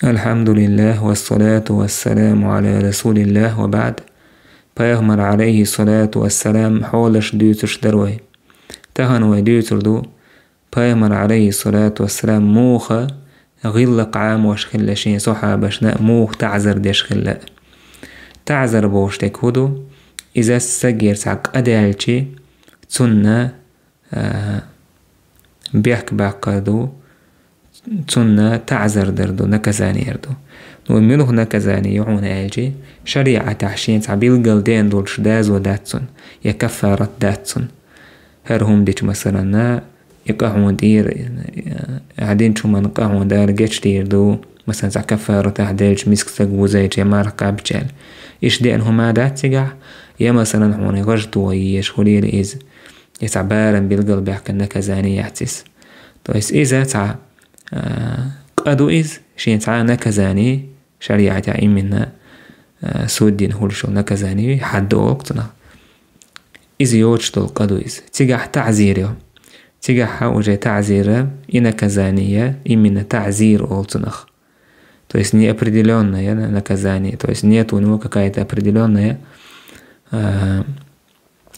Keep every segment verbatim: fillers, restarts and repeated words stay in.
الحمد لله والصلاة والسلام على رسول الله وبعد. Пайхамар, عليه الصلاة والسلام, хьолаш дуьйцуш дара вай. Тахан вай дуьйцур ду, Пайхамар, عليه الصلاة والسلام, муха гӀиллакх Ӏамош хилла, шен сохьабашна муха таӀзар деш хилла. ТаӀзар бохуш дерг хӀун ду? Иза стагера цхьа къа даьлча, цунна, а, бехк баккхар ду, цунна таӀзар дар ду, наказание яр ду. Ну, муьлха наказание ю хьуна аьлча, шариӀатехь шен цхьа билггал деана долуш дазо дац цунна, я каффарат дац цунна. ХӀара хӀума дича, масалан, и къа хьуна тӀера, хьан динчу хӀуманна къа хьуна Дала гечдийр ду, масалан, цхьа каффаратехь делча, миска стаг вузайча я марха кхаьбча аьлла. Иштта деана хӀума дац цигахь, я, масалан, хьуна гӀажто езаш хуьлийла иза, я цхьа барам билггал баьккхина наказание яц иза. То есть иза цхьа, а, къа ду иза, шен цхьа наказание, шариӀатехь именно, а, суддина хуьлуш йолу наказание, хьадд олу цунах. Иза йоцуш долу къа ду иза. Цигахь таӀзир ю. Цигахь уже таӀзира и наказание, именно таӀзир олу цунах. То есть неопределённое на-, наказание. То есть нет у него какая-то определённая, а,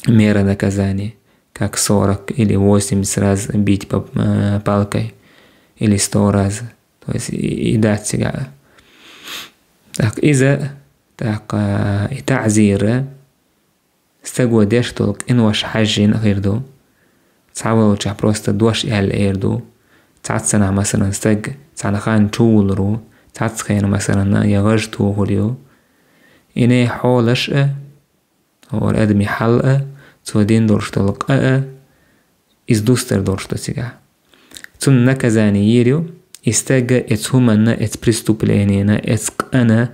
мера наказания, как сорок или восемьдесят раз бить по, а, палкой, или сто раз. То есть и, и дац цигахь. Так, иза, так, а, и таӀзира стаго деш долу къинош хьаьжжина хир ду. Цхьаволчохь просто дош аьлла эр ду. Цхьаццанахь, масалан, стаг цхьана ханна чу вулур ву, цхьацца хенахь, масалан, я гӀажто хуьлур ю. И нехан хьолаш а, хӀора адамийн хьал а, цо дина долуш долу къа а, иза дустар долуш ду цигахь. Цунна наказание йийр ю, и стаг а эцу хӀуманна, эцу преступленина, эцу къана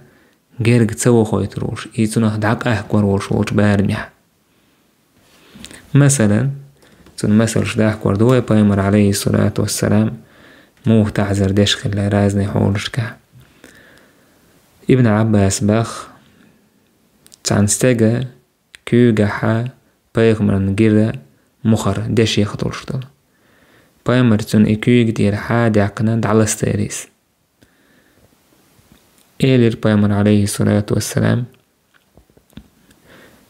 герга ца вохуьйтур волуш, и цунах дӀакъаьхкор волуш волчу барамехь. Масалан, цунна масалш дахкор ду вай, Пайхамар, عليه الصلاة والسلام, муха таӀзар деш хилла разный хьолашкахь. Ибн Ӏаббас бах, цхьана стага куьйгахьа Пайхамарна гира мухӀар, дешех долуш долу. Пайхамар цунна и куьйга тӀера хьа а даьккхина, дӀаластайра иза. Элира Пайхамар, عليه الصلاة والسلام,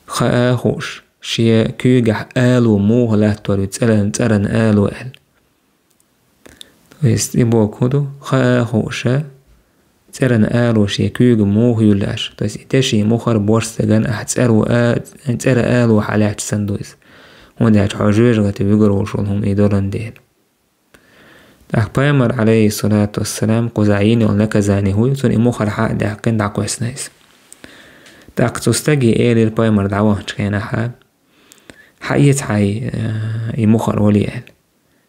хаа а хууш, шен куьйгахь ало муха латтор ю, цӀеран, цӀеран ало аьлла. То есть и бохург хӀун ду, хаа а хууша, цӀеран ало шен куьйга муха юьллу аша. То есть и деши мухӀар божа стагана ахь цӀерво а, цӀера ало хьалаьтташ санна ду иза. ХӀунда аьлча хьо жоьжахате вуьгур волуш волу хӀума и долан дела. ТӀаккха Пайхамар, عليه الصلاة والسلام, кхузахь йина йолу наказание хӀун ю, цунна и мухӀар хьа а даьккхина, дӀакхоьссина иза. ТӀаккха цу стаге элира Пайхамар дӀаваханчу хенахьа: «Хьаэца хьайн, э, и мухӀар вале», — аьлла.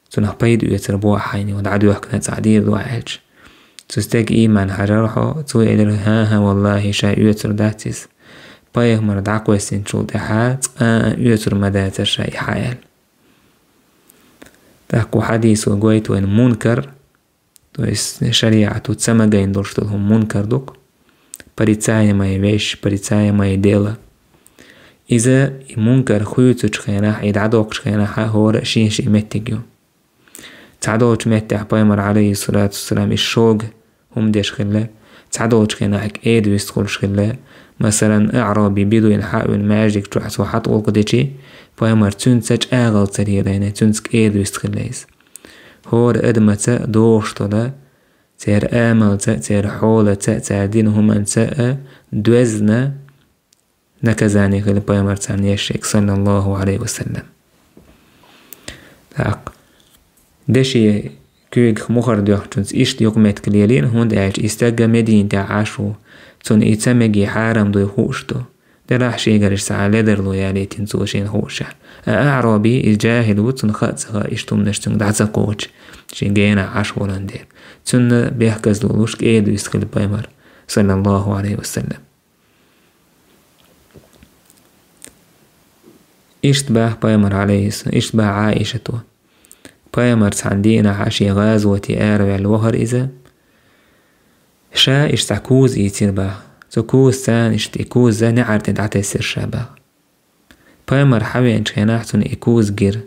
«Цунах пайда оьцур бу ахь хьайна, дӀадоьхкина цӀа дийр ду ахь», — аьлча. Цу стеган ийман хьажар хьо, цо элира: «ХӀан-хӀа, валлахӀи, ша оьцур дац иза. Пайхамар дӀакхоьссинчул тӀаьхьа цкъа а оьцур ма дацара ша и хьа», — аьлла. ТӀаккха кху хьадисо гойту вайна мункар, то есть шариӀато ца магийна долуш долу хӀума мункар ду-кх, порицаемая вещь, порицаемое дело. Иза и мункар хуьйцучу хенахь, и дӀадоккхучу хенахь хӀора а шен-шен меттиг ю. Цхьадолчу меттехь Пайхамар, عليه الصلاة والسلام, и шога хӀума деш хилла, цхьадолчу хенахь кӀеда вистхуьлуш хилла. Масалан, аъраби бедуин хьа а вина маьждиг чохь цо хьатӀа гӀуллакх дичи, Пайхамар цуьнца чӀагӀалла ца лелийна, цуьнца кӀеда вист хилла иза. ХӀора адамаца догӀуш долу, церан амалца, церан хьолаца, цара дина хӀуманца а доьзна наказание хилла Пайхамар царна еш ерг, саллаллаху Ӏалайхи ва саллам. ТӀаккха деши куьйгах мухӀар доьхначунца иштта юкъаметтиг лелийна, хӀунда аьлча и стаг Мединатехь Ӏаш ву, цунна и ца меге хьарам дуй хууш ду. Делахь шегара иштта цхьа ледарло ялийтина цо шена хуушехь. А аъраби, иза жахӀил ву, цунна хаа а ца хаьа, иштта хӀуманаш цуьнга дӀа ца кхочу, шен генахь Ӏаш волан дела. Цунна бехказло луш кӀеда вист хилла Пайхамар, саллаллаху Ӏалайхи ва саллам. Иштта баха Пайхамар, Ӏалайхи с-, иштта баха Ӏаишато. Пайхамар цхьана дийнахьа шен гӀазоте араваьлла вахара иза. Ша иштта цхьа куза ийцира баха. Цу кузаца иштта и куза неӀар тӀе дӀатесира ша баха. Пайхамар хьавеанчу хенахь цунна и куза гира.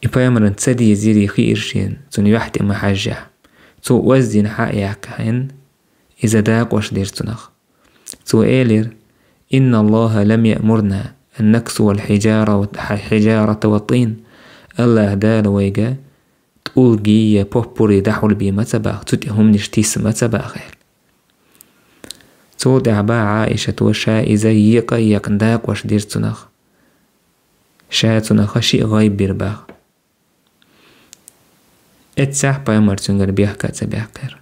И Пайхамарна ца дезира и хиира шена, цунна юьхь тӀе ма хьаьжжехь. Цо оздина хьа а яьккхина, иза дакъош дира цунах. Цо элира: «إن الله لم يأمرنا أن نكسو الحجارة، الحجارة والطين». АллахӀ Дала вайга тӀулгий, поппурий дӀахьулбе ма ца боху, цу тӀе хӀуманаш тисса ма ца боху аьлла. Цул тӀаьхьа Ӏаишата ша иза екъа а екъна дакъош дира цунах. Ша цунах шиъ гӀайб бира боху. Эццахь пайхамар цуьнгара бехк а ца баьккхира.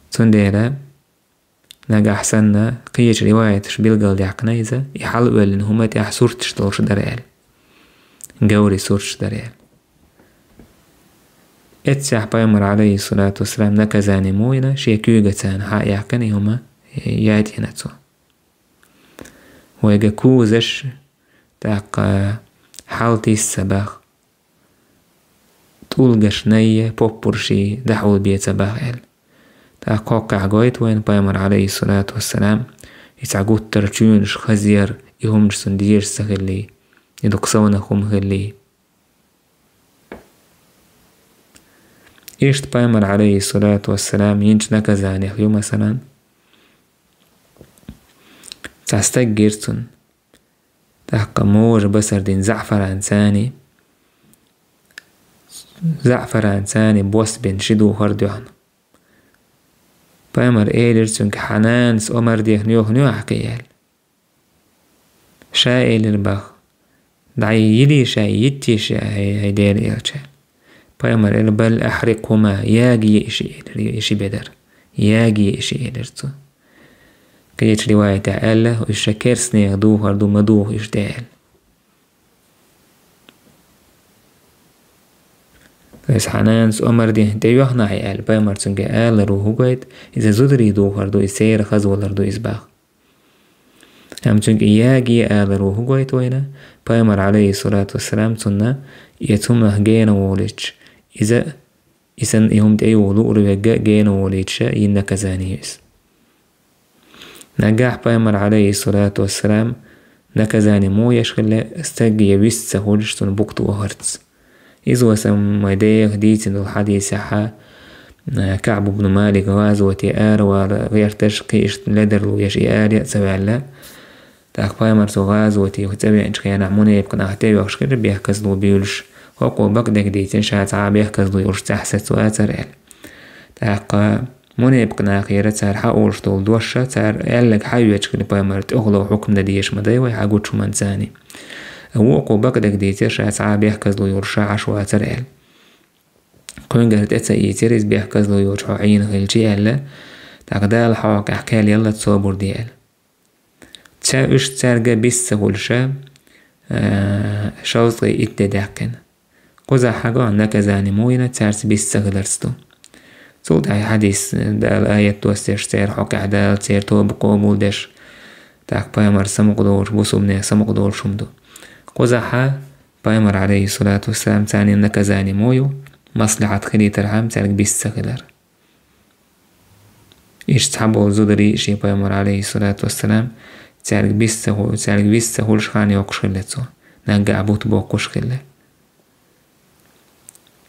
Цундела нагахь санна кхечу риваяташа билгалдаьккхина иза, и хьалаоьллина хӀума тӀехь сурташ долуш дара аьлла. Говрийн сурташ дара аьлла. Эццахь пайхамар, Ӏалайхиссалату вассалам, наказание мо йина, шен куьйга царна хьа а яьккхина и хӀума, яйтӀина цо. Вайга кузаш, тӀаккха хьал тисса боху, тӀулгаш, най, поппурший дӀахьулбе ца боху аьлла. ТӀаккха кхоккхехь гойту вайна пайхамар, Ӏалайхиссалату вассалам, и цхьа гуттар а чоьнаш хазъяр, и хӀуманаш цунна дезаш ца хиллий, и дукха совнах хӀума хиллий. Иштта пайхамар, Ӏалайхиссалату вассалам, йинчу наказанех ю, масалан, цхьа стаг гира цунна, тӀаккха можа басар дина заӀфаран цӀенна, заӀфаран цӀенна бос бина ши духар дуьхьал. Пайхамар элира цуьнга: «Хьан нанас омар дехна юьхна ю ахь кхин?» – аьлла. Ша элира боху: «ДӀа йилийша, йиттийша, хӀай, хӀай Делан элча». Пайхамар элира: «Бал ахьрикъхӀума, ягае и шиъ», – элира, и ши бедар. «Ягае и шиъ», – элира цо. Кхечу риваятехь аьлла: «Уьш ша керстанех духар ду, ма духа уьш», – тӀе аьлла. Иза хьан нанас омар дехна тӀеюьхна ахь аьлла, пайхамар цуьнга алар ву хӀун гойту, иза зударий духар ду, иза церан хаза валар ду иза боху. Амма цуьнга и ягае алар ву хӀун гойту вайна, пайхамар, Ӏалайхиссалату вассалам, цунна и цунах гена волуьйтуш, иза, и санна и хӀума тӀеюха луур верг а гена волуьйтуш йина наказание ю иза. Нагахь пайхамар, Ӏалайхиссалату вассалам, наказание мо еш хилла, стаг я вист ца хуьлуш цунна букъ тӀе вахарца. Иза вай сан май деха дийцина долу хьадисехь, а, Каъб ибн Малик гӀазоте аравала гӀерташ, кхин иштта ледарло еш и аре а ца ваьлла. ТӀаккха пайхамар цу гӀазоте цӀа веанчу хенахь мунепакъ нах тӀеоьхуш хилла бехказло буьйлуш, хӀокхо бакъдерг дийцина, ша цхьа а бехказло йолуш цӀахь сецвацара аьлла. ТӀаккха мунепакъ нахера цара хьан олуш долу дош а, цара аьлларг хьаоьцуш хилла пайхамар, тӀехула хьукам дан дезаш ма дай вай хьан гучу хӀуманца. Вукхо бакъдерг дийцира, ша цхьа а бехказло йолуш ша Ӏаш вацара аьлла. Кхуьнгара тӀе ца ийцира иза бехказло йолчу хьо Ӏийна хилча аьлла, тӀаккха Дала хьокъехь кхел яллалц собар де аьлла. Ца уьш цаьрга бис ца хуьлуша, а, шовзткъе итт де даьккхина. Кхузахь хьан гон наказание мо йина цаьрца бис ца хиларца ду. Цул тӀаьхьа хьадис, Дала аят доссеш, церан хьокъехь Дала церан тоба къобалдеш, тӀаккха пайхамар самукъадолуш, бусулбанех самукъадолуш хӀума ду. Кхузахь хьан пайхамар, Ӏалайхиссалату вассалам, царна наказание мо ю, маслахьат хилийтархьама цаьрга бис ца хилар. Иштта цхьаболу зударий шен пайхамар, Ӏалайхиссалату вассалам, цаьрга бис ца ху-, цаьрга вис ца хуьлуш хан йоккхуш хилла цо, наггахь бут боккхуш хилла.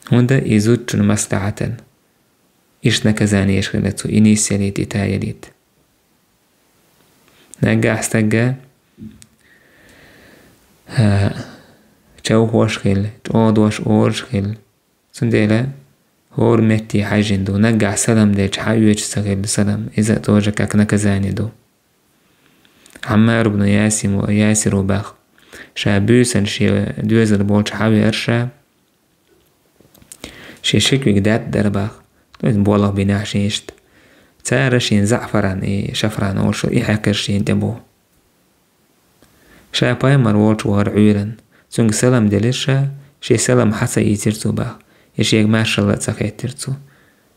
ХӀунда и зудчун маслахьатан иштта наказание еш хилла цо, и нийса ялийта, и та ялийта. Наггахь стагга, а, човхош хилла, чӀогӀа дош олуш хилла. Цундела хӀора метте хьаьжжина ду, наггахь салам делча хьаоьцуш ца хилла салам, иза а тоже как наказание ду. Ӏаммар ибн Ясим, Ясир ву боху. Ша буьйсанна шен доьзал болчу хьавеара ша. Шен ши куьг даьтта дара боху. Иза болх бинехь шен иштта. Цара шен заӀфаран, и шафран олуш, и хьаькхира шена тӀе боху. Ша пайхамар волчу вахара Ӏуьйранна. Цуьнга салам делира ша, шен салам хьа ца ийцира цо боху. И шега маршалла а ца хеттира цо.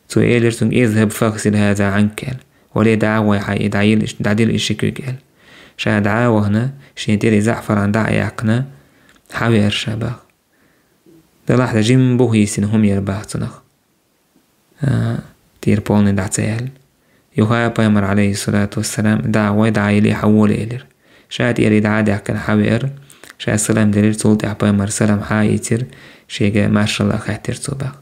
Цо элира цуьнга: «Изхаб фагъсил хаза Ӏанка», – аьлла. «Вале, дӀа а гӀой хьайн, и дӀайила, дӀадила и ши куьг», – аьлла. Ша дӀа а вахана, шен тӀера и заӀфаран дӀа а яьккхина, хьавеара ша боху. Делахь дан жимма бух йисина хӀума яра боху цунах. А, тӀера полный дӀа ца яьлла. Юха а пайхамар, Ӏалайхиссалату вассалам, дӀа а гӀой, дӀа а йилий, хьавола элира. Ша тӀера и дӀа а даьккхина хьавеара, ша салам делира, цул тӀаьхьа пайхамар салам хьа а ийцира, шега маршалла а хеттира цо боху.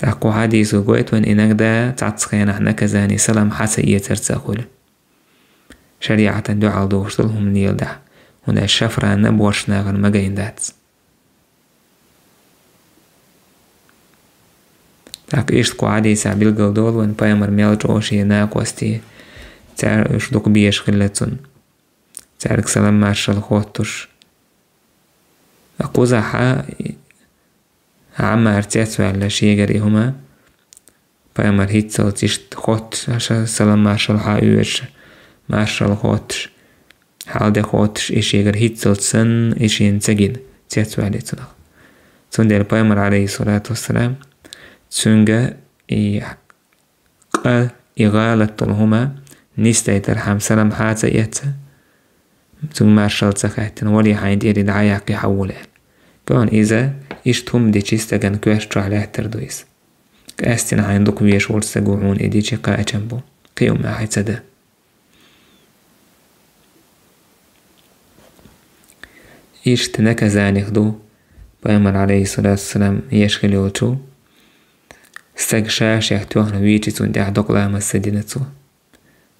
ТӀаккха кху хьадисо гойту вайна, иногда цхьацца хенахь наказание салам хьа ца эцарца а хуьлу. ШариӀатан дуьхьал духуш долу хӀума леладахь, хӀунда аьлча шафранна бошнахана ма гайна дац. ТӀаккха иштта кху хьадисехь билгал долу вайн пайхамар мел чӀогӀа шен накъостий, цара уьш дукха безаш хилла цунна. Цаьрга салам маршалла хоттуш. Кхузахь Ӏаммар цецваьлла шегара и хӀума, пайхамар хӀинццалц иштта хоттуш, аша салам маршалла хьа оьшуш, маршалла хоттуш, хьал де хоттуш, и шегара хӀинццалц санна, и шена ца гина, цецваьлла цунах. Цундела пайхамар, алейхиссалату вассалам, цуьнга и къа, и гӀалат долу хӀума нисдайтархьама салам хьа ца эцна, цуьнга маршалла ца хаьттина, вале хьайна тӀера и дӀа а яккхий хьан волу аьлла. Кхуьнан иза иштта хӀума дичи стагана коьрта чохь лаьттар ду иза. Къаьстина хьайна дукха везаш волчу стага хьуна и дичи кхачам бу. Кхин а хӀума хьайн ца дан. Иштта наказаних ду, пайхамар, алейхиссалату вассалам, еш хила йолчу, стаг ша-шех тоьхна вийчи цунна тӀехь докъа ламаз ца дина цо.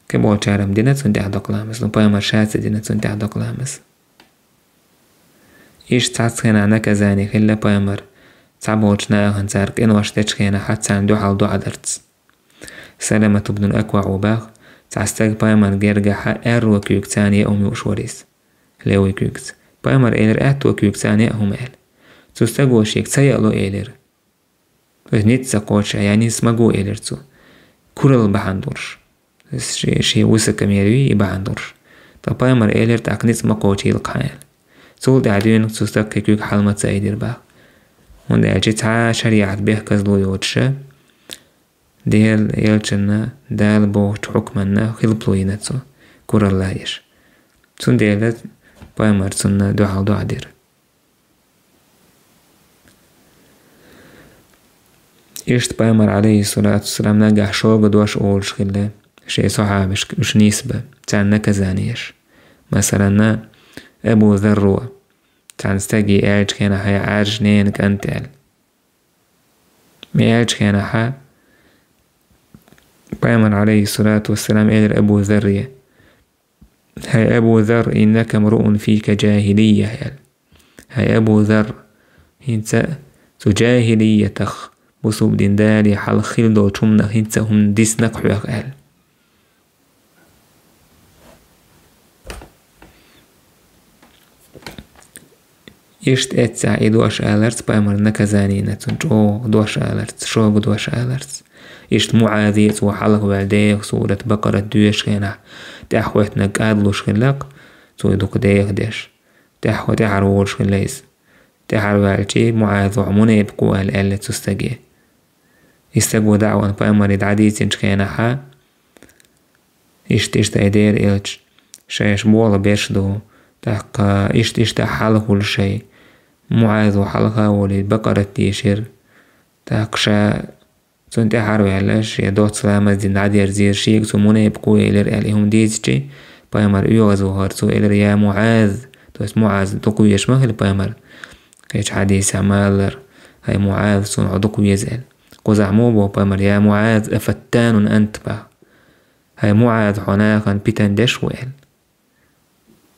Кхин болчара-м дина цунна тӀехь докъа ламаз, но пайхамар ша ца дина цунна тӀехь докъа ламаз. Иштта цхьацца хенахь наказание хилла пайхамар, цхьаболчу нахана цара къинош дечу хенахь царна дуьхьал доӀа дарца. Саламат ибн Аква ву бах, цхьа стаг пайхамар гергахьа аьрру куьйга царна яа хӀума юуш вара иза. Левуй куьйгаца. Пайхамар элира аьтту куьйга царна яа хӀума аьлла. Цу стаго шега ца яало элира. Иза ницца ца кхочуш, я не смогу элира цо. Куралла бахьана долуш. Иза ши-, шен высокомерие и бахьана долуш. Ткъа пайхамар элира, тӀаккха ницкъ ма кхочийла кхана аьлла. Цул тӀаьхьа дуьйна цу стага кхин куьйга хьала ма ца айдира бах. ХӀунда аьлча цхьа шариӀат бехказло йоцуша, Дела элчанна, Дала бохучу хьукманна хилпало йина цо, куралла еш. Цундела пайхамар цунна дуьхьал доӀа дира. Иштта пайхамар, алейхиссалату вассалам, нагахь шога дош олуш хилла шен сахьабашка уьш нийсбан, царна наказание еш. Масалан, Абу Зарро цхьана стаге аьллачу хенахь: «Хьай Ӏаьржа ненан кӀант», – аьлла. Ма аьллачу хенахьа, пайхамар, алейхиссалату вассалам, элира Абу Зарре: «Хьай Абу Зар, иннака мруун фика джахилия», – аьлла. «Хьай Абу Зар, хӀинца цу джахилиятах, бусулба дин дале хьалха хилла долчу хӀуманах хӀинца хӀума дисна-кх хьоьх», – аьлла. Иштта эццахь и дош аларца пайхамар наказание йина цунна, чӀогӀа дош аларца, шога дош аларца. Иштта МуӀазе а цо хьалха ваьлла деха сурат Бакъарат доьшучу хенахь, тӀаьхьахӀоьттинарг кӀадлуш хилла-кх, цо и дукха деха деш. ТӀаьхьа, тӀаьхьара волуш хилла иза. ТӀаьхьара ваьлча, МуӀазо: «Хьо мунепикъ ву», – аьлла, аьлла цу стаге. И стаго дӀа а вахана пайхамаре дӀадийцинчу хенахьа, иштта, иштта, ай Делан элча, шайша болх беш ду, тӀаккха иштта, иштта хьалхавуьлу шай. МуӀазо хьалха а волий, Бакъарат дийшира. ТӀаккха ша цунна тӀаьхьара ваьлла, шен доцца ламаз дина дӀадерзийра, шега цо мунепикъ ву элира аьлла, и хӀума дийцичи, пайхамар оьгӀазвахара цо элира: «Я МуӀаз», то есть МуӀаз дукха везаш ма хилла пайхамар. Кхечу хьадисехь ма-аллара: «Хьай МуӀаз, суна хьо дукха веза», – аьлла. Кхузахь муха боху пайхамар: «Я МуӀаз, афаттанун анта», – бах. «Хьай МуӀаз, хьо нахана питан деш ву», – аьлла.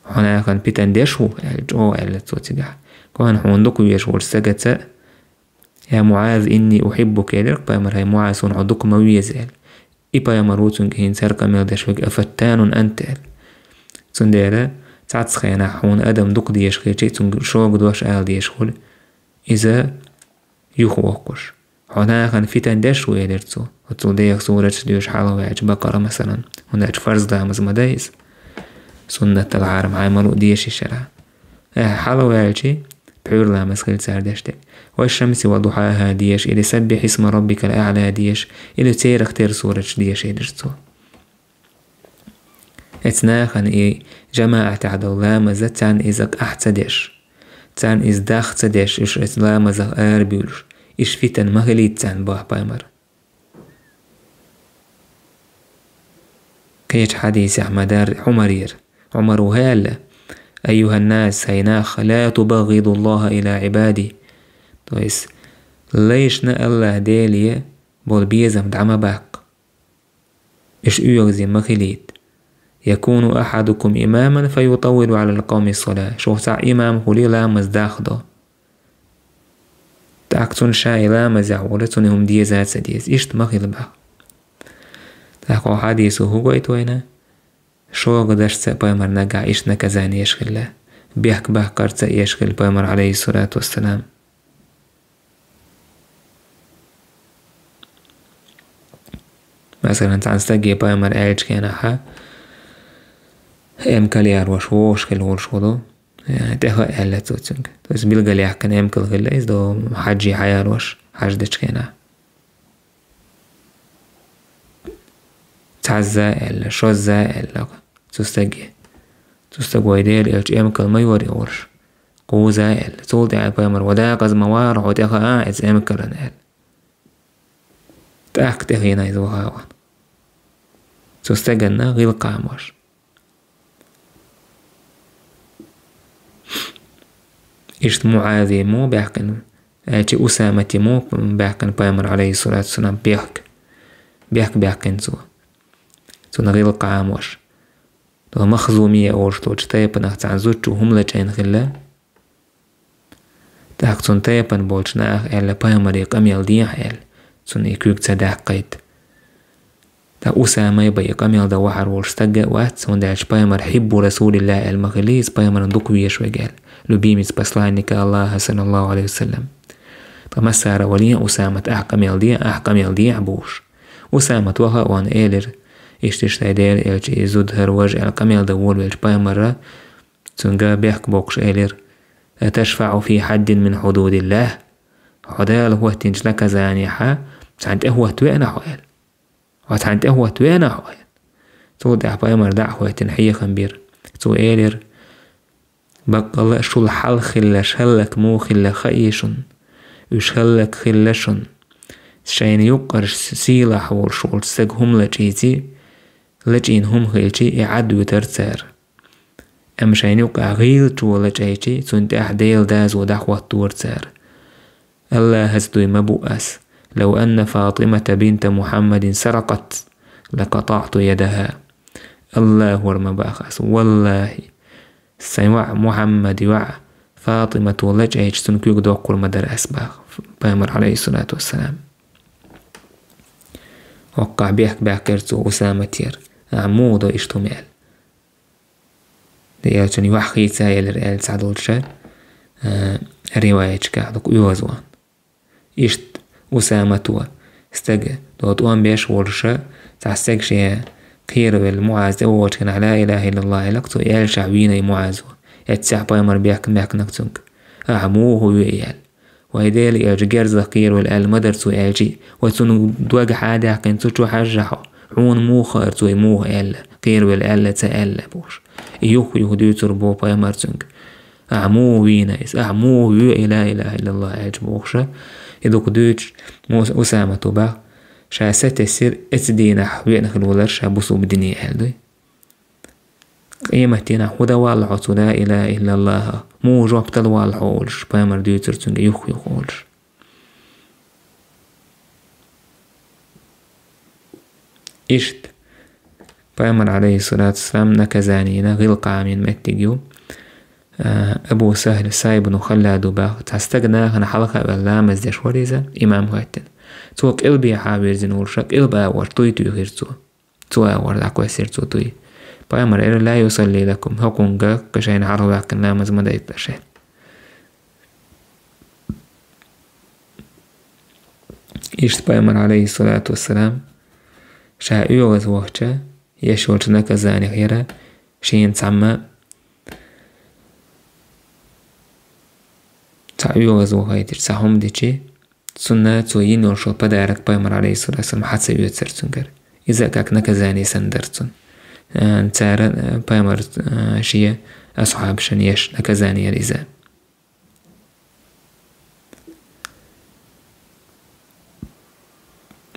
«Хьо нахана питан деш ву», – аьлла, чӀогӀа аьлла цо цигахь. Кхана хьуна дукха везаш волчу стагаца: «Я МуӀаз, инни ухьиббука», – элира пайхамар, «хьай МуӀаз, суна хьо дукха ма веза», – аьлла. И пайхамар ву цуьнга хӀинца хӀара къамел деш верг: «Афаттанун анта», – аьлла. Цундела цхьацца хенахь хьуна адам дукха дезаш хилчи, цуьнга шога дош ала дезаш хуьлу. Иза юхавоккхуш. «Хьо нахана фитан деш ву», – элира цо. Оццул деха сураташ доьшуш хьалха ваьлча, Бакъара, масалан, хӀунда аьлча фарз ламаз ма дай иза. Суннатал хьарам хьайн ма луъу деши шарахь. Э, хьалха ваьлчи, пхьуьйра ламаз хила цара деш дерг. «Ва шамси ва духьаха» деш, или «Саббихь исма раббикал аӀла» деш, или церах тера сураташ деш, элира цо. Эцу нахана и жамаӀатехь долу ламаза царна иза къахь ца деш, царна иза дах ца деш, уьш эцу ламазах арабуьйлуш, иштта фитан ма хилийта царна, боху пайхамар. Кхечу хьадисехь ма-дарра Ӏумарера. Ӏумара аьлла: «Айюханнас, хьай нах, ла тубагъидуллаха ила Ӏибади». То есть, Лайшна АллахӀ Деле болу безам дӀа ма баккха. Уьш оьгӀазе ма хилийта. «يكون أحدكم إماما فيطول على القوم الصلاة». Шух цхьаъ имам хуьлий, ламаз дахдо. ТӀаккха цунна ша и ламазехь волий, цунна и хӀума деза а ца деза. Иштта ма хила боху. ТӀаккха хьадисо хӀун гойту вайна? Шога дашца а пайхамар нагахь иштта наказание еш хилла. Бехк баккхарца а еш хилла пайхамар, Ӏалайхиссалату вассалам. Масалан, цхьана стаге пайхамар аьллачу хенахь, эмкал ярош вогӀуш хилла волуш волу, э, тӀеха а аьлла цо цуьнга. То есть билгалъяьккхина эмкал хилла иза, до хьаьжжий хьаярош, хьаьж дечу хенахь. Цхьазза а аьлла, шозза а аьлла цу стаге. Цу стага вай Дела элча эмкал ма йора и олуш. Кхузза а аьлла. Цул тӀаьхьа пайхамар: «Ва дакъаза ма вара хьо, тӀе хаьа иза эмкалан», — аьлла. ТӀаккха тӀе хиъна иза ваха а вахана. Цу стаганна гӀиллакх Ӏамош. Иштта МуӀазе мо баьккхина, аьлча Усамате мо баьккхина пайхамар, Ӏалайхиссалату вассалам, бехк. Бехк баьккхина цо. Цунна гӀиллакх Ӏамош. Цу Махзумия олуш долчу тайпанах цхьана зудчо хӀума лачкъийна хилла. ТӀаккха цунна тайпана болчу наха аьлла, пайхамаре къамел дехьа аьлла, цунна и куьг ца даккхийта. ТӀаккха Усамай бен и къамел дан вахьар волуш стаг а вац, хӀунда аьлча пайхамар хьиббу Расулилла аьлла ма хилла иза, пайхамарна дукха везаш верг аьлла, любимец посланника Аллаха, саллаллаху Ӏалайхи ва саллам. Ткъа массара а вале а Усамат, ахь къамел де, ахь къамел дехьа бохуш. Усамат ваха а вахана элира: «Иштта, иштта, хӀай Дела элча, и зуда хӀара важа аьлла къамел дан волавелча пайхамара». Цуьнга бехк боккхуш элира: «أتشفع في حد من حدود الله؟ Хьо Дала хӀоттийначу наказанехьа цхьаьна тӀе хӀотта веана хьо?» — аьлла. «Хьо цхьаьна тӀе хӀотта веана хьо?» — аьлла. Цул тӀаьхьа пайхамар дӀа а хӀоьттина хьехам бира. Цо элира: «Баккъалла а шул хьалха хилларш хӀаллак муха хилла хаий шуна? Уьш хӀаллак хилла шуна. Шайна юккъерш сийлахь волуш волчу стага хӀума лачкъийчи, лачкъийна хӀума хилчи, и Ӏад вуьтура цара. Амма шайна юккъехь гӀийлачо лачкъийчи, цунна тӀехь Делан доза дӀахӀоттора цара. АллахӀаца дуй ма бу ас: لو أن فاطمة بنت محمد سرقت لقطعت يدها. АллахӀора ма боху ас, валлахӀи, сайн йоӀ, Мухьаммадан йоӀ ФатӀимато лачкъийча, цуьнан куьг доккхур ма дара ас», — боху пайхамар, Ӏалайхиссалату вассалам. ХӀоккхахь бехк баьккхира цо Усаматера: «Ахьа муха до иштта хӀума?» — аьлла. Делан элчанан йоӀ хийца елира аьлла цхьадолчу, а, риваяташкахь дукха оьгӀазвахана. Иштта Усамато, стаг, до тӀом беш волуша, цхьа стаг шен кхеравелла МуӀаз тӀе вогӀучу хенахь, «Ла илаха иллаллахӀ» аьлла-кх цо, аьллашехь вийна и МуӀазо. Эццехь пайхамар бехк баьккхина-кх цуьнга: «Ахьа муха вуьй?» — аьлла. «Вай Делан элча герзах кхеравелла», — аьлла ма дара цо аьлчи, «Вай цунна дог хьа а даьккхина, цу чу хьажжахь хьо, хьуна муха хаьара цо и муха аьлла, кхеравелла аьлла, ца аьлла?» — бохуш. И юх-юха дуьйцур бу пайхамар цуьнга: «Ахьа муха вийна иза? Ахьа муха вуьй и ла илаха иллаллахӀ?» — аьлча бохуша. И дукха дуьйцуш, Муса, Усамато боху, ша сатесира, оцу дийнахь веана хилла валар ша бусулба дине аьлла дуй. Къематдийнахь хӀун дан валла хьо цу ла илаха иллаллахӀах? Муха жоп дала валла хьо олуш, пайхамар дуьйцура цуьнга юх-юха олуш. Иштта пайхамар, Ӏалайхиссалату вассалам, наказанина гӀиллакх Ӏамийна меттиг ю. А, Абу Сахьл Саиб ибн Халлад боху, цхьа стаг нахана хьалха а ваьлла ламаз деш вара иза, имам хӀоьттина. Цо къилбехьа вирзина волуша, къилба агӀор туй туьйхира цо. Цо агӀор дӀакхоьссира цо туй. Пайхамар элира: «Ла юсалли лакум, хӀокхуьнга кхин шайна хьалхаваьккхина ламаз ма дайта шайн». Иштта пайхамар, Ӏалайхиссалату вассалам, ша оьгӀазвахча, еш йолчу наказанех яра шена цхьамма цхьа оьгӀазвахийтича, цхьа хӀума дичи, цунна цо йина йолуш йолу подарок пайхамар, Ӏалайхиссалату вассалам, хьа ца оьцура цуьнгара. Иза а как наказание санна дара цунна. Э, цара, э, пайхамар, э, шен асхьабашна еш наказание яра иза.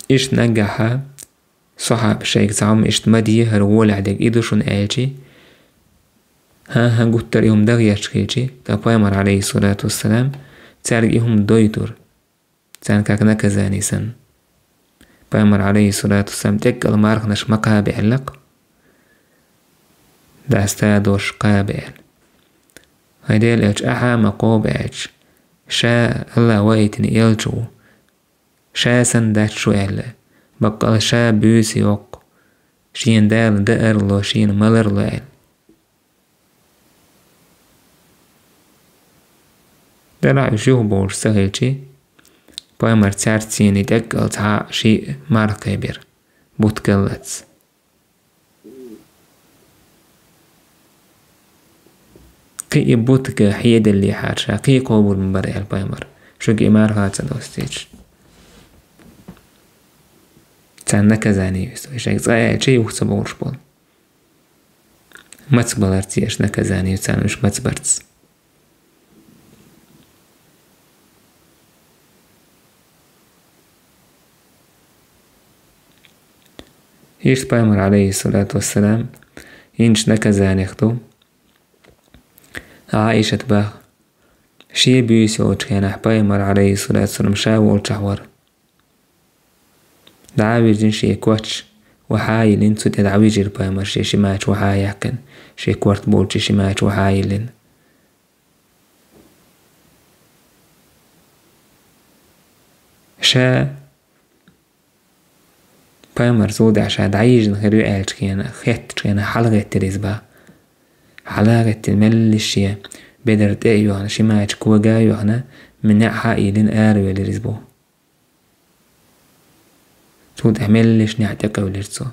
Иштта наггахьа сохьабаш шайга цхьа хӀума иштта ма де, хӀара волехь дерг и ду шуна аьлчи, хӀан-хӀа, гуттара и хӀума дагахь еш хилчи, ткъа пайхамар, Ӏалайхиссалату вассалам, цаьрга и хӀума дойтура. царна как наказание санна. Пайхамар, Ӏалайхи ссалату вассалам, тӀеккъала марханаш ма кхаба аьлла-кх. Даста дош кхаба аьлла. ХӀай Делан элча, ахьа ма кхоба аьлча, ша АллахӀ ваийтина элча ву, ша санна дац шу аьлла, баккъала ша буьйса йоккху, шена Дала даар ло, шена малар ло аьлла. Делахь уьш юхабовлуш ца хилча, пайхамар цаьрца цхьана тӀеккъала цхьа шиъ марха кхаьбира, бутт галлалц. Кхин и бутт хьеделлехьара ша, кхин кхобур ма бара аьлла пайхамар, шуьга и марха ца достийча. Царна наказание висту, шайга цкъа аьлча юха ца бовлуш болу. Мацбаларца еш наказание ю царна уьш мацбарца. Иштта пайхамар, Ӏалайхи ссалату вассалам, йинчу наказаниех ду. Ӏаишат баха, шен буьйса йолчу хенахь пайхамар, Ӏалайхи ссалату вассалам, ша волчохь вара. ДӀа а вирзина шен коч, вахьа а йиллина, цу тӀе дӀавижира пайхамар шен шимача вахьа а яьккхина, шен корта болчу шимача вахьа а йиллина. Ша пайхамар цул тӀаьхьа ша дӀайижина хир ю аьллачу хенахь, хеттачу хенахь хьалагӀеттира иза баха. ХьалагӀеттина меллаша шен бедар тӀе а йоьхна, шимача кога а йоьхна, неӀ хьа а йиллина аравелира иза боху. Цул тӀаьхьа меллаша неӀ тӀекъевлира цо.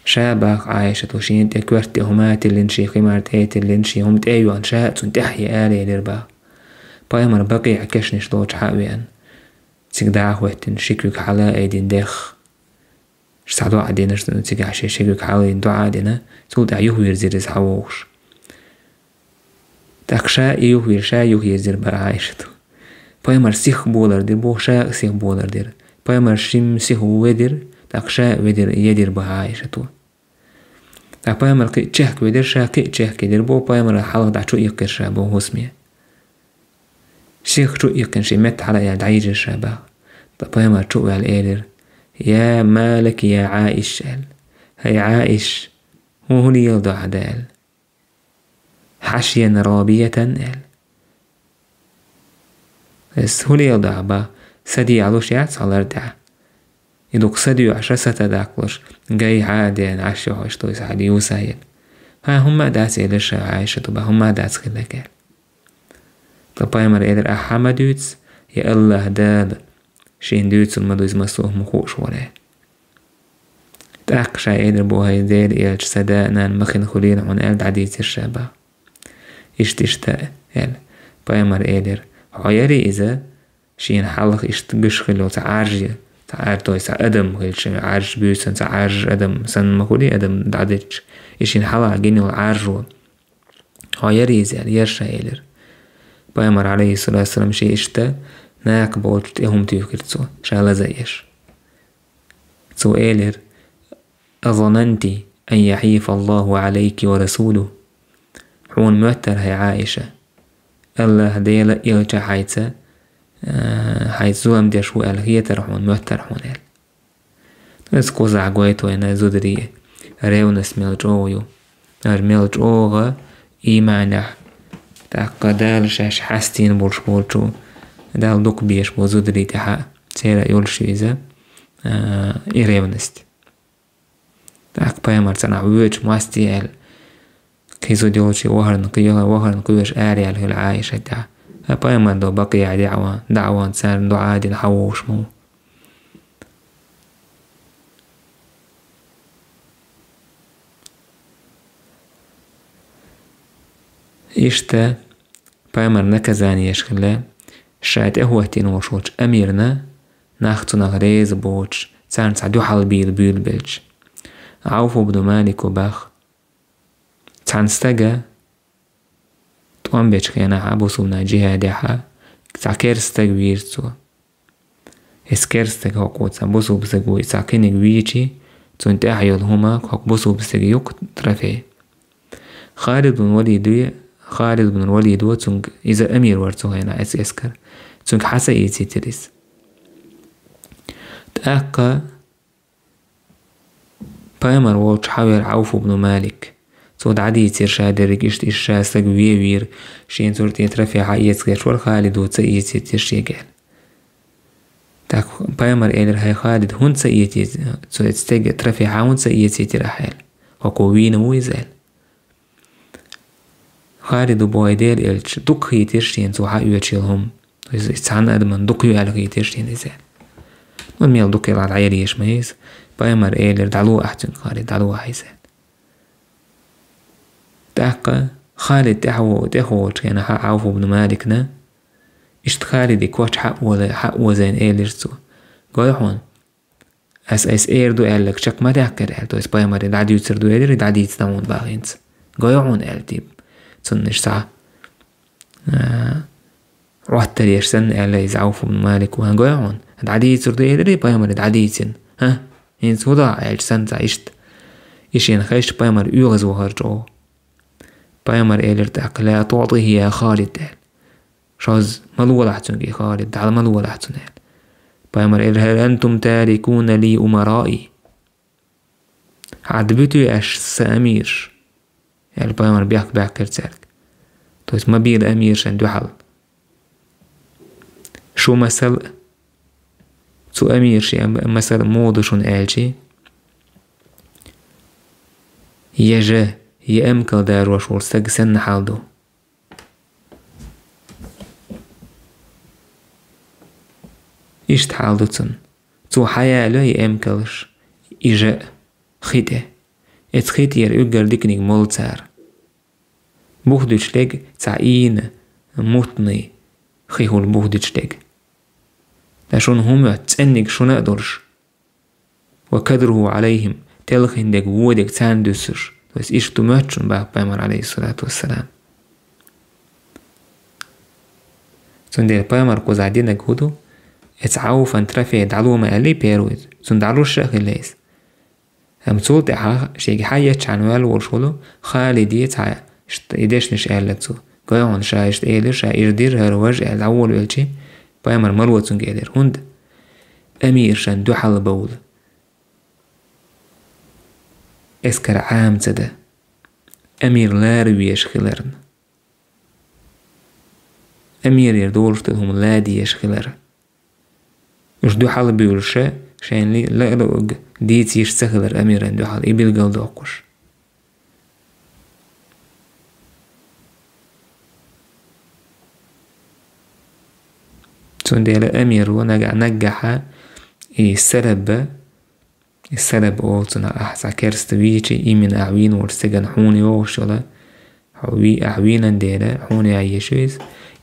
Ша баха Ӏайшата шена тӀе коьрта тӀе хӀума а тиллина, шен химар тӀе а тиллина, шен хӀума тӀе а йоьхна, ша а цунна тӀаьхьа араелира баха. Пайхамар Бакъиъ кешнаш долчу хьа а веана, цига дӀа а хӀоьттина, ши куьг хьала а айдина дехха. Цхьа доӀа дина, цигахь шен ши куьг хьала а йина доӀа а дина, цул тӀаьхьа юхавирзира иза хьавогӀуш. ТӀаккха ша и юхавира, ша юхайирзира баха Ӏайшата. Пайхамар сиха болар дира боху, ша а сиха болар дира. Пайхамар шимма сиха ву ведира, тӀаккха ша а ведира, едира баха Ӏайшата. ТӀаккха пайхамар кхин а чехка ведира, ша кхин а чехка едира боху, пайхамар хьалха дӀа чу иккхира ша боху хӀусаме. Сиха чу иккхина шен метта хьала а яьлла дӀайижира ша баха. ТӀаккха пайхамар чу а ваьлла элира: «Я ма лаки я Ӏаиша», – аьлла. «ХӀай Ӏаиша, хӀун, хӀун леладо хьан?» – аьлла. «Хьашиян рабиятан», – аьлла. Иза хӀун леладо хьан баха? Са дехьалуш яц хьо лар тӀехь? И дукха са доьхьуш, са тӀедаккхалуш, гай хьа а деана, Ӏаш йохьуш ду иза хьан юса елла. ХӀан, хӀумма а дац, элира ша Ӏайшата баха, хӀумма а дац хилларг аьлла. Ткъа пайхамар элира: «Ахьа ма дуьйцу, я АллахӀ Дала шена дуьйцур ма ду иза массо а хӀума хууш вара», – аьлла. ТӀаккха ша элира боху: «ХӀай Делан элча, сан да а, нана а ма хина хуьлийла хьуна», – аьлла, дӀадийцира ша баха. «Иштта, иштта», – аьлла. Пайхамар элира: «Хьо яри иза, шена хьалха иштта гуш хилла цхьа Ӏаржа, цхьа Ӏар-, той, цхьа адам хилча, Ӏаржа буьйсанна цхьа Ӏаржа адам санна ма хуьлий адам дӀадитча, и шена хьалха гина йолу Ӏаржо. Хьо яри иза?» – аьлла, «Яра ша», – элира. Пайхамар, Ӏалайхи ссалату вассалам, шен иштта накха болчу тӀе хӀума туьйхира цо, ша лаза а еш. Цо элира: «Азананти ан яхьифа Аллаху Ӏалайки ва расулуху?» Хьуна моьттара, хӀай Ӏайша, АллахӀ Дела а, элча а хьайца, а, хьайца зулам деш ву аьлла хетара хьуна, моьттара хьуна аьлла. Иза кхузахь гойту вайна зударийн ревность мел чӀогӀа ю. Ара мел чӀогӀа ийманехь, тӀаккха Дала шаьш хьастийна болуш болчу, Далла дукха безаш болу зударий тӀехь а, церан а йолуш ю иза, а, и ревность. ТӀаккха пайхамар царнахь воьдуш мастий аьлла, кхин зуда йолчу вахарна кхоьхьуш, вахарна кхоьхьуш араяьлла хилла Ӏайша тӀехь. Ткъа пайхамар до Бакъиъ дӀа а ван, дӀа а ван, царна доӀа а дина, хьавогӀуш ма ву. Иштта пайхамар наказание еш хилла, ша тӀехӀоттийна волуш волчу амирна, нах цунах реза боцуш, царна цхьа дуьхьал бийла буьйлабелча. Ӏауф ибн Малико баха: Цхьана стага тӀом бечу хенахь, бусулба нах джихӀадехь, цхьа керста стаг вийра цо. Иза керста стаг хӀокхо цхьа бусулба стаг ву, и цхьа кхиниг вийчи, цунна тӀехь йолу хӀума хӀокху бусулба стага юккъе трофей. Халид бун Валид ве, Халид бун Валид ву цуьнга, иза амир вара цу хенахь эс-, эскар. Цуьнга хьа ца ийцийтира иза. ТӀаккха пайхамар волчу хьавера Ӏавф ибн Малик. Цо дӀадийцира ша дерриг иштта, иштта ша стаг вевийра, шена цуьра тӀе трофей хьаэца гӀерташ вара, Халида ца эцийтира шега аьлла. ТӀаккха пайхамар элира: «ХӀай Халид, хӀунда ца эцийтира, цо эца стега трофей хьан хӀунда ца эцийтира ахьа?» аьлла. «ХӀокхо вийна ву иза», аьлла. Халида боху: «Делан элча, дукха хийтира шена цо хьаоьцуш йолу хӀума. Иза цхьана адамна дукха ю аьлла хийтира шена иза». Ну, мел дукха йолу дӀаяла езаш ма ю иза. Пайхамар элира: «ДӀало ахь цуьнга, Халид, дӀало ахь иза». ТӀаккха Халид тӀаьхьа во-, тӀехволучу хенахь Ӏавф ибн Маликна, иштта Халида коч хьаоза-, хьаозийна элира цо: «Гой хьуна, ас айса эр ду аьлларг чекх ма даьккхира», аьлла. То есть пайхамаре дӀадуьйцур ду элира, дӀадийцина хьуна бахинца. «Гой хьуна», аьлла, типа, цунна иштта, а, Ӏоттар еш санна аьлла иза Ӏавф ибн Малик ван. «Гой хьуна, дӀадийцур ду элира пайхамаре, дӀадийцина. ХӀа? ХӀинца хӀун до», аьлча санна цхьа иштта. И шена хезча пайхамар оьгӀаз вахара чӀогӀа. Пайхамар элира тӀаккха: «Ла туътӀихӀи я Халид», аьлла. «Шозза ма лолахь цуьнга, и Халид, дӀа ма лолахь цунна», аьлла. Пайхамар элира: «ХӀал антум тарикуна ли умараи?» «Ӏад буьтий аш сан амираш?» аьлла, пайхамар бехк баьккхира цаьрга. То есть ма бийла амирашна дуьхьал. Шу масал, цу амирашна масал муха ду шуна аьлча, я жа, я эмкал дарош волу стаг санна хьал ду. Иштта хьал ду цунна. Цо хьаялайо и эмкалш, и жа хи тӀе. Эцу хи тӀера уггар диканиг молу цара. Бух дуьтуш дерг цхьа ийна, мутный хи хуьлу бух дуьтуш дерг. Ткъа шуна хӀума моьтту цӀенниг шуна а долуш. «Ва кадруху Ӏалайхим», телхина дерг, вон дерг царна дуьссуш. То есть иштта ду моьтту шуна боху пайхамар, Ӏалайхиссалату вассалам. Цундела пайхамар кхузахь динарг хӀун ду? Эцу Ӏавфан трофей дӀало ма аьллий первый, цунна дӀалуш а хилла иза. Амма цул тӀаьхьа шега хьаэцчхьана ваьлла волуш волу Халиде цхьа ишт-, и дешнаш аьлла цо. «Гой хьуна, ша иштта элира, ша ира дира хӀара важа», аьлла, дӀаволавелча, пайхамар ма ло цуьнга элира. ХӀунда? Амирашна дуьхьал бовла. Эскар Ӏама ца дан. Амир лара везаш хиларна. Амирера долуш долу хӀума ладийш хилар. Уьш дуьхьал буьйлуш, шайна ли-, лаа-луург дийца йиш ца хилар амиран дуьхьал, и билгалдоккхуш. Цундела амир ву нагахь-, наггахьа и салаб, и салаб олу цунах, ахь цхьа керста вийча, имина ахь вийна волчу стеган хьуна йогӀуш йолу, хьо ви-, ахь вийнан дела, хьуна яйеш ю иза.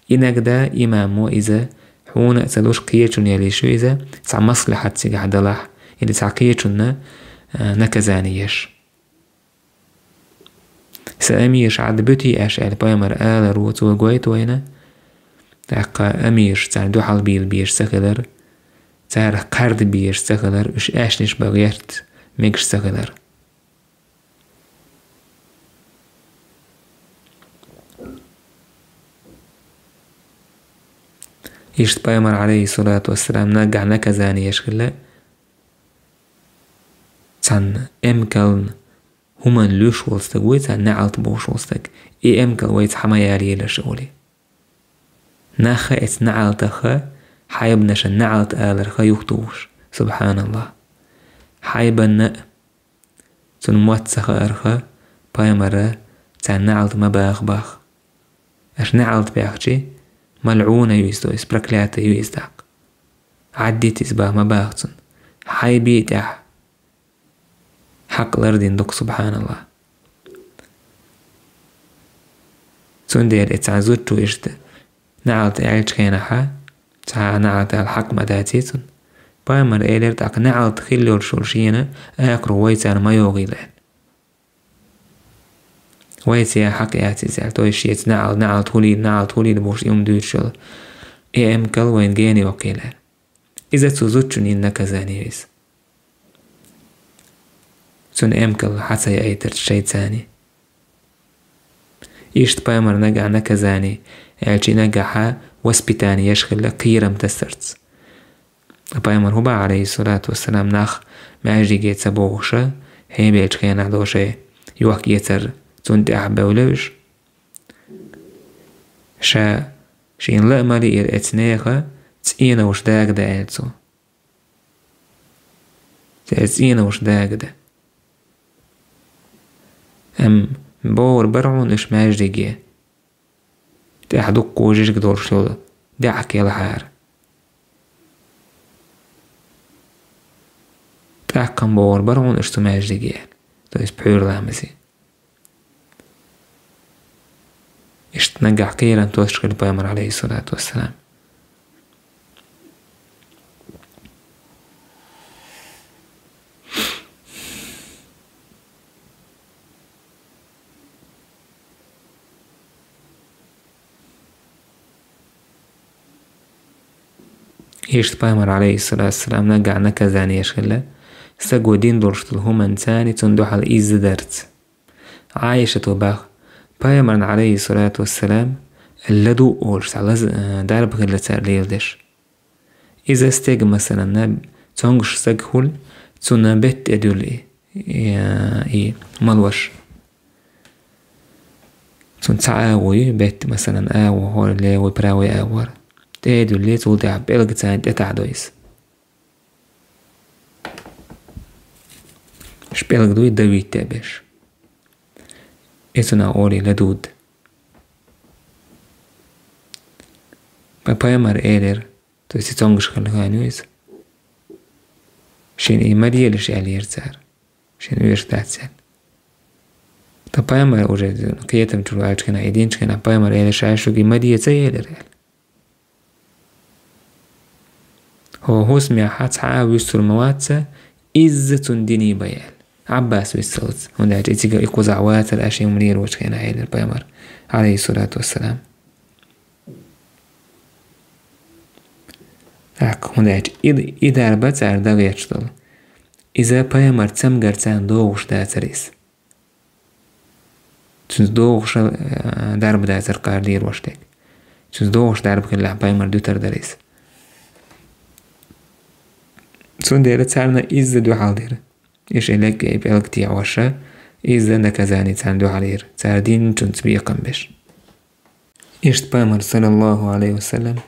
Иногда имамо иза хьуна а ца луш, кхечунна яйеш ю иза, цхьа маслахьат цигахь далахь, или цхьа кхечунна, а, наказание еш. Сан амираш Ӏад буьтий аша аьлла, пайхамар алар ву, цо гойту вайна. ТӀаккха амираш царна дуьхьал бийла безаш ца хилар, царах кхарда безаш ца хилар, уьш аьшнаш бан гӀерта мегаш ца хилар. Иштта пайхамар, Ӏалайхиссалату вассалам, наггахь наказание еш хилла, цхьанна эмкална хӀуманна луьйш волу стаг вуй, цхьа неӀалт бохуш волу стаг. И эмкал вайца хьа ма ялаелаш олий. Нахха эцу неӀалтаха, хьайбанашан неӀалт аларха юхатухуш. СубхьаналлахӀ. Хьайбанна а, цунна мотт ца хаарха, пайхамара царна неӀалт ма баха баха. Аша неӀалт баьхчи, малӀуна ю иза, то есть проклятый ю иза тӀаккха. Ӏаддита иза баха ма баха цунна. Хьайбе тӀехь хьакъ лардина ду-кх, субхьаналлахӀ. Цундела и цхьана зудчо иштта неӀалт аьллачу хенахьа, цхьа а неӀалт ала хьакъ ма даций цунна. Пайхамар элира тӀаккха, неӀалт хилла йолуш йолу шена акхархо вай царна ма йогӀийла аьлла. Вайца яа хьакъ яц иза аьлла, то есть шеца неӀалт, неӀалт хулийла, неӀалт хулийла бохуш и хӀума дуьйцуш йолу и эмкал вайна гена йоккхийла аьлла. Иза цу зудчунна йина наказание ю иза. Цунна эмкал хьа ца яийтарца шайца а. Иштта пайхамар нагахь наказание аьлча, и нагахьа воспитание еш хилла кхерам тасарца. Пайхамар хӀу баьхьа, Ӏалайхи ссалату вассалам, нах маьждиге ца богӀуш, хьебелча хенахь долу шайн йохк-эцар цунна тӀехь бевлла уьш. Ша шена лаамале эцу нехан цӀенош дагада аьлла цо. Церан цӀенош дагада. Амма богӀур бара хьуна уьш маьждиге. ТӀехь дуккха жижиг долуш йолу даьӀахк елхьара. ТӀаккха-м богӀур бара хьуна уьш цу маьждиге, то есть пхьуьйра ламазе. Иштта нагахь кхерам тосуш хилла пайхамар, Ӏалайхи ссалату вассалам. Иштта пайхамар, Ӏалайхи ссалату вассалам, нагахь наказание еш хилла, стага дина долуш долу хӀуманца цунна дуьхьал изза дарца. Ӏайшата боху, пайхамарна, Ӏалайхи ссалату вассалам, ладугӀу олуш цхьа лаза, э, дарба хилла цара леладеш. Иза стеган, масалан, цомгуш стаг хуьлу, цунна бетта тӀедуьллу и, и, и малош. Цунна цхьа агӀо ю, бетта, масалан, агӀо хӀора, левый, правый агӀора. ТӀедуьллу, цул тӀаьхьа пӀелгаца тӀетаӀдо иза. Шпилг дуй, давить а беш. И цунах олий ладугӀу. Пай-, пайхамар элира, то есть и цомгуш хилла хан ю иза. Шен и ма делаш аьллера цара. Шен оьшуш дац аьлла. Ткъа пайхамар уже кхетам чу ваьлча хенахь, и динчу хенахь пайхамар элира, ша шуьга и ма де ца элира аьлла. ХӀокху хӀусамехь цхьа а вуьссур ма вац сан, изза цунна диний бай аьлла. Ӏаббас виссалц, хӀунда аьлча и цига и кхузахь вацара, аша и хӀума лелочу хенахь, элира пайхамар, Ӏалайхи ссалату вассалам. ТӀаккха, хӀунда аьлча и, и дарба цара дагӀеташ долу. Иза пайхамар цамгарца догӀуш дацара иза. Цуьнца догӀуш, э, дарба дацара кхара лелош дерг. Цуьнца догӀуш дарба хилла пайхамар дуьтур дара иза. Цундела царна изза дуьхьал дира. Иша и легга и пӀелг тӀехьоша, изза наказание царна дуьхьал йира. Цара динчунца бекхам беш. Иштта пайхамар, саллаллаху Ӏалайхи ва саллам,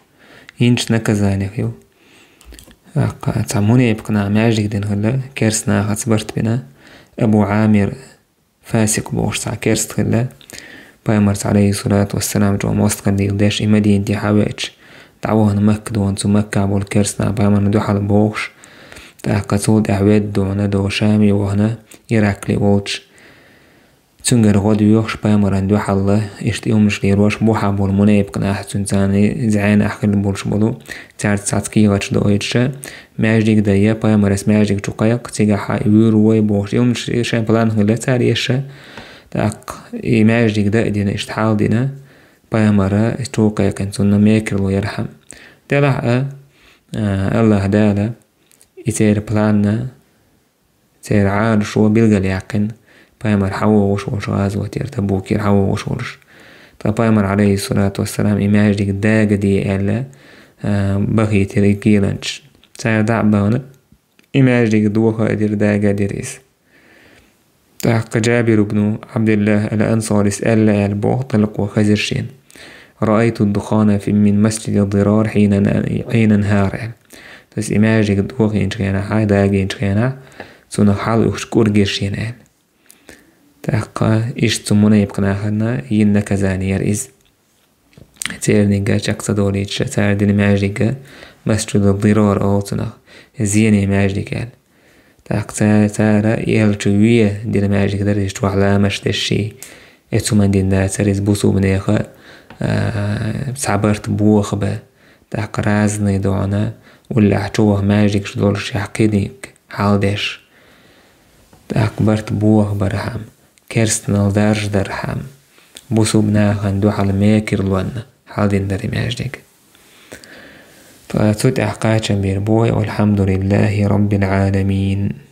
йинчу наказаниех ю. ТӀаккха цхьа мунепакъ нах маьждиг дина хилла, керс нахаца барт бина, Абу Ӏамир фасикъ бохуш цхьа керст хилла. Пайхамарца, Ӏалайхи ссалату вассалам, чӀогӀа мостагӀалла леладеш, и Мадинате хьавеача, дӀавахана Макка дона, цу Маккахь болу керст нах пайхамарна дуьхьал бохуш, тӀаккха цул тӀаьхьа ведда дона, до Шаме вахана, Иракли волчу. Цуьнгара гӀо доьхуш, пайхамарна дуьхьал, иштта и хӀуманаш лелош, бухахь болу мунепакъ нах, цуьнан царна зӀенахь хилла болуш болу, цаьрца цхьацца кехаташ доуьйтуша, маьждиг дайа, пайхамарас маьждиг чу кхайкха, цигахь вуьйр вой бохуш, и хӀуманаш шайн план хилла цара еша. ТӀаккха и маьждиг да а дина, иштта хьал дина, пайхамара чу кхайкхина, цунна мекарло ярхьама. Делахь а, а, Аллах Дала и церан планна, церан Ӏадашо билгалъяьккхина, пайхамар хьавогӀуш волуш гӀазотера, Табукера хьавогӀуш волуш. Ткъа пайхамар, Ӏалайхи ссалату вассалам, и маьждиг дагаде аьлла, а, бахийтира и геланчаш. Цара дӀа а бахана, и маьждиг доха а дира, дага а дира иза. ТӀаккха Джабир ибн Ӏабдиллах ал-Ансарис аьлла аьлла боху, тӀалкъо хезира шена. «Раайту духана фи, мин масджиди Дирар хьина, хьина нахар», аьлла. То есть и маьждиг дохийначу хенахь, дагийначу хенахь, цунах хьалуьхуш кӀур гира шена аьлла. ТӀаккха иштта цу мунепакъ нахана йина наказание яра иза. Цернигга чекх ца долуьйтуша, цара дина маьждигга, масджиду Дирар олу цунах, зене маьждиг аьлла. ТӀаккха ца-, цара и аьллачу ве дина маьждиг дара, иза чохь ламаш дешший, эцу хӀуманна дина дацара иза, бусулбанеха, а, цхьа барт бохабан. ТӀаккха разный догӀана, уллехь чу ваха маьждигаш долуш яхь кхидинг хьалдеш. ТӀаккха барт бохабархьама, керстанал даржадархьама, бусулба нахана дуьхьал мекарлонна хьалдина дара и маьждиг. Ткъа цу тӀехь кхачам бийр бу вай, валхьамдулиллахи раббил Ӏаламин.